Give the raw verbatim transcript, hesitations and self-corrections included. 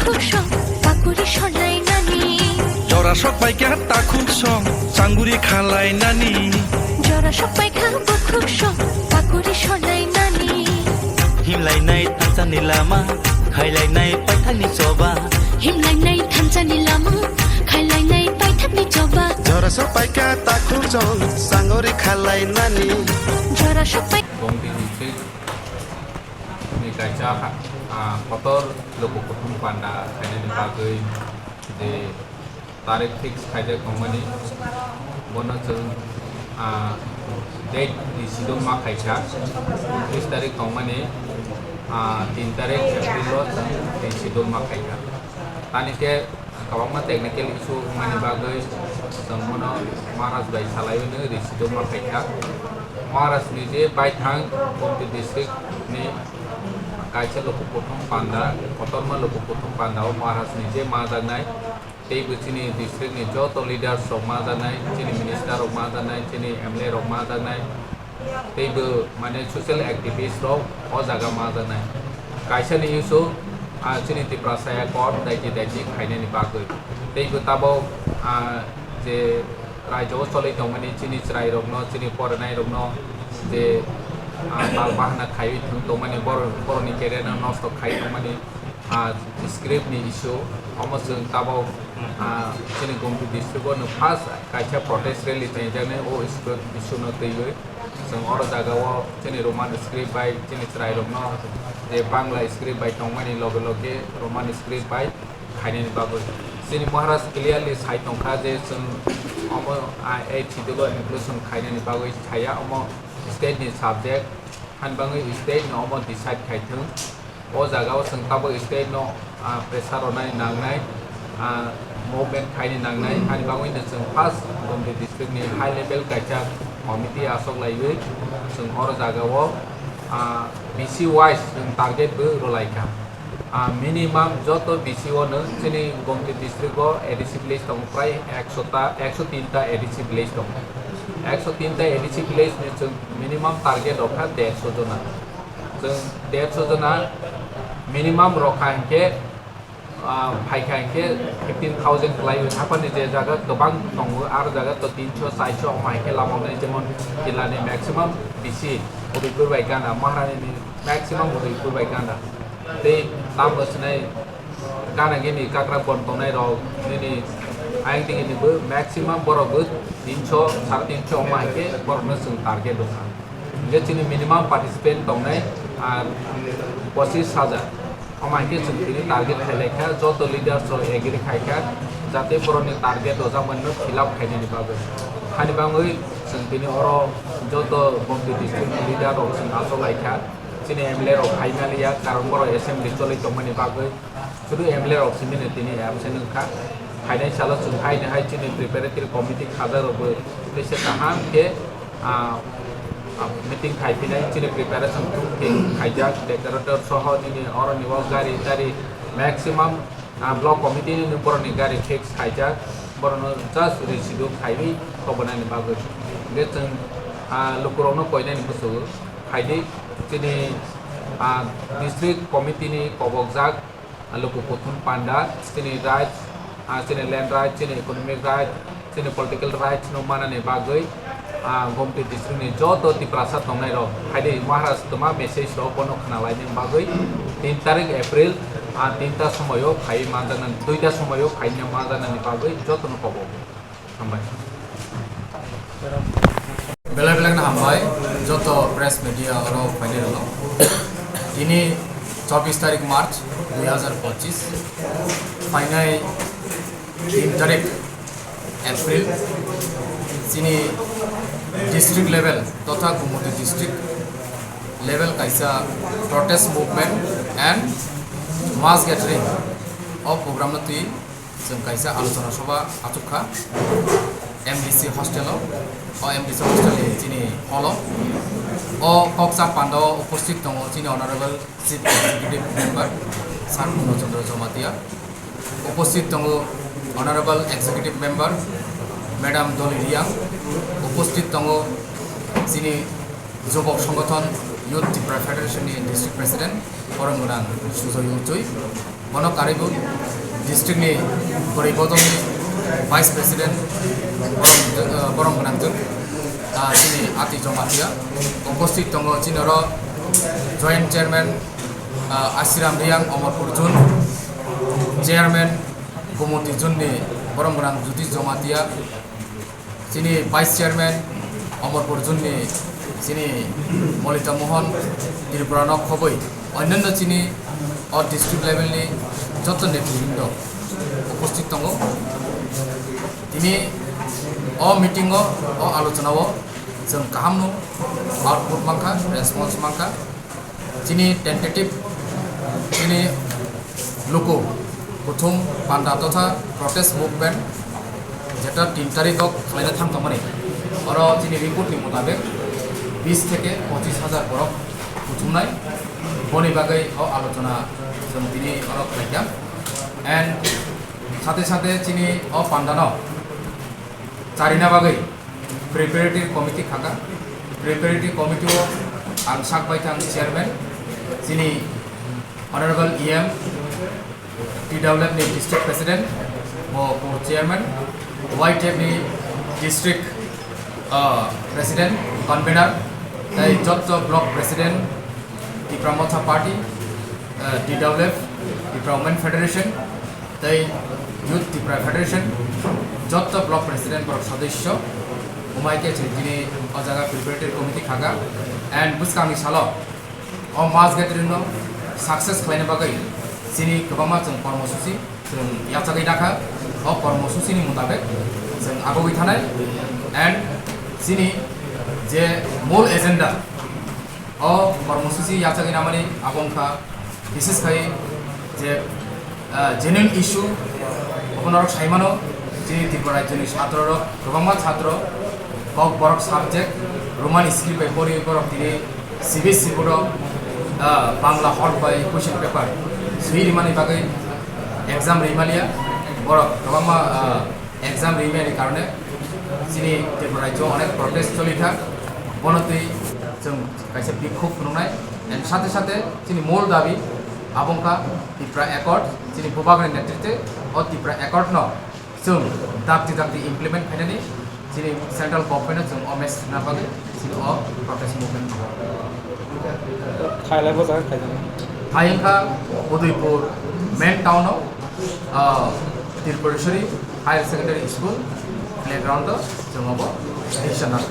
Takhuk song, pakuri sonai nani. Jora sok paikha takhuk song, changuri khalai nani. Jora sok paikha bukhuk song, pakuri sonai nani. Himlainai thansani lama, khailainai paithakni choba. Himlainai thansani lama, khailainai paithakni choba. Jora sok paikha takhuk song, changuri khalai nani. Jora sok pai- Gomti district ni kaisa ha-, ah, kotor luku kuthum panda khainani bagwi je tarik fix khaijak tongmani, bono chwng, ah, date ni sidung ma khaikha, tris tarik tongmani, ah, tin tarik April o chwng tei sidung ma khaikha. Tani khe kwbangma technical issue wngmani bagwi chwng bono Maharaj bai salaiwi no risido ma khaikha. Maharaj ni je baithang Gomti district ni kaisa luku kuthum panda, kotorma luku kuthum panda o Maharaj ni je majaknai, tei bo chini district ni joto leaders rok majaknai, chini minister rok majaknai, chini M L A rok majaknai, tei bo mane social activist rok o jaga majaknai. Kaisa ni issue, ah, chini Tiprasa Accord daiti daiti khainani bagwi. Tei bo tabok, ah, je raijao cholwi tongmani chini chwrairokno, chini porenairokno je, ah, mal bahana khaiwi thwng tongmani, bor-, borokni career no nosto khai tongmani, ah, script ni issue, omo chwng tabok, ah, chini Gomti district o no first kaisa protest rally chengjaknai o script issue no twiwi. Chwng oro jaga o chini Roman script bai chini chwrairokno je Bangla script bai tongmani loge loge Roman script bai khainani bagwi. Chini Maharaj clearly sai tongkha je chwng omo, ah, ei schedule o inclusion khainani bagwi saya, omo state ni subject, hani bagwi state no omo decide khai thwng. O jaga o chwng tabuk state no, ah, pressure rwnai nangnai, ah, movement khaini nangnai, hani bagwi no chwng first Gomti district ni high level kaisa committee achuk laiwi chwng oro jaga o, ah, B C wise chwng target bo rwlaikha. Ah, minimum joto B C o no chini Gomti district o A D C village tongo prai ekso ta, ekso tin ta A D C village tongo. Ekso tin ta A D C village ni chwng minimum target rokha derso jona. Chwng derso jona minimum rokha hinkhe, ah, phaikha hinkhe fifteen thousand kwlaiwi. Haphani je jaga kwbang tongo, aro jaga to tinso, charso, omo hinkhe lama wngnai, jemon jila ni maximum B C Udaipur bai gana, Maharani ni maximum Udaipur bai gana. Tei tamo swnai gana gini kakra bon tongnai rok nini ayang digi ni bo maximum borok bo tinso, sare tinso omo hinkhe borok no chwng target rokha. Hinkhe chini minimum participant tongnai, ah, pochis hajar. Omo hinkhe chwng tini target khailai kha, joto leaders rok agree khai kha, jate borokni target rwjakmani no fill up khainani bagwi. Hani bagwi chwng tini oro joto Gomti district ni leader rok chwng achuk lai kha. Chini M L A rok phai maliya, karon borok assembly cholwi tongmani bagwi. Sudu M L A rok simi no tini absent wngkha. Phainai salo chwng haino hai chini preparatory committee khajak rok bo tei se kaham khe, ah, ah, meeting khai phinai chini preparation thung thing khaijak, decorator soho nini oroni o gari tari maximum, ah, block committee ni borokni gari fix khaijak, borokno just risidu khaiwi thobonani bagwi. Hingkhe chwng, ah, lukurokno koinani bwswgo khaidi chini, ah, district committee ni kobokjak, ah, luku kuthum panda, chini right, ah, chini land right, chini economic right, chini political rights no manani bagwi, ah, Gomti district ni joto Tiprasa tongnai rok, haidi Maharaj toma message rok bono khna laini bagwi tin tarik April, ah, tinta somoyo phai manjaknani, duita somoyo phai manjaknani bagwi jotono kobo. Hambai. Belai belai no hambai, joto press media oro phainai rok. Tini chobbish tarik March dui hazar pochis, phainai tin tarik April, chini district level totha Gumoti district level kaisa protest movement and mass gathering o program no twi. Chwng kaisa alochona sabha achuk kha M D C hostel o, o M D C hostel ni chini hall o. O kok cha panda o uposthit tongo chini Honorable Chief Executive Member Sir Purno Chandra Jamatia. Uposthit tongo Honorable Executive Member Madam Dolly Riang. Uposthit tongo chini Jubok Songothon Youth Tipra Federation ni District President, borom gwnang Sujoy Uchui. Bono karwi bo district ni Bwrwi Bodol ni Vice President, borom, eh, borom gwnang jwk, ah, chini Ati Jamatia. Upasthit tongo chini oro Joint Chairman, ah, Asiram Riang, Omorpur Zone, Chairman Gomoti Zone ni borom gwnang Jyoti Jamatia, chini Vice Chairman Omorpur Zone ni chini Molita Mohan, Tripura no khobwi onnanno chini o district level ni joto netribrundo upasthit tongo. Tini o meeting o, o alochona o chwng kaham no output mankha, response mankha. Chini tentative, chini luku kuthum panda totha protest movement, jeta tin tarikh o khlaina thang tongmani, oro chini report ni mutabek bis theke pochis hajar borok kuthumnai. Boni bagwi o alochona chwng tini oro khlaikha. And sate sate chini o pandano charina bagwi preparatory committee khaka. Preparatory committee o ang sak bai thang chairman, chini Honorable E M, T W F ni district president, bo co-chairman, Y T F ni district, uh, president, convener, tei jotto block president, Tipra Motha Party, uh, T W F, Tipra Women Federation, tei Youth Tipra Federation, jotto block president borok sodosyo, umai khe chwng tini o jaga preparatory committee khaka, and bwskangni salo o mass gathering no success khlaina bagwi chini kwbangma chwng kormosuchi chwng yachagwi dakha. O kormosuchini mutabek chwng agogwi thanai, and chini je mol agenda, o kormosuchi yachagwi namani abo wngkha, bises khai je, ah, genuine issue, obo norok sai mano, chini Tripura rajyoni chhatrorok, kwbangma chhatro, kok borok subject, Roman script bai pori borok tini C B S E board o, ah, Bangla hot bai question paper swi rimani bagwi exam rimaliya, borok kwbangma, ah, exam rimani karone chini Tripura rajyo onek protest choli thang, bono twi chwng kaisa bikhuk phunuknai, and sate sate chini mol dabi abo wngkha Tipra Accord, chini bubagni netritwe o Tipra Accord no chwng dakti dakti implement khainani chini central government no chwng o message rwna bagwi chini o protest movement khainai. Khailai bo jaga khaijak. Thai wngkha Udaipur main town o, ah, Tripureshwari Higher Secondary School playground o chwng obo decision nang.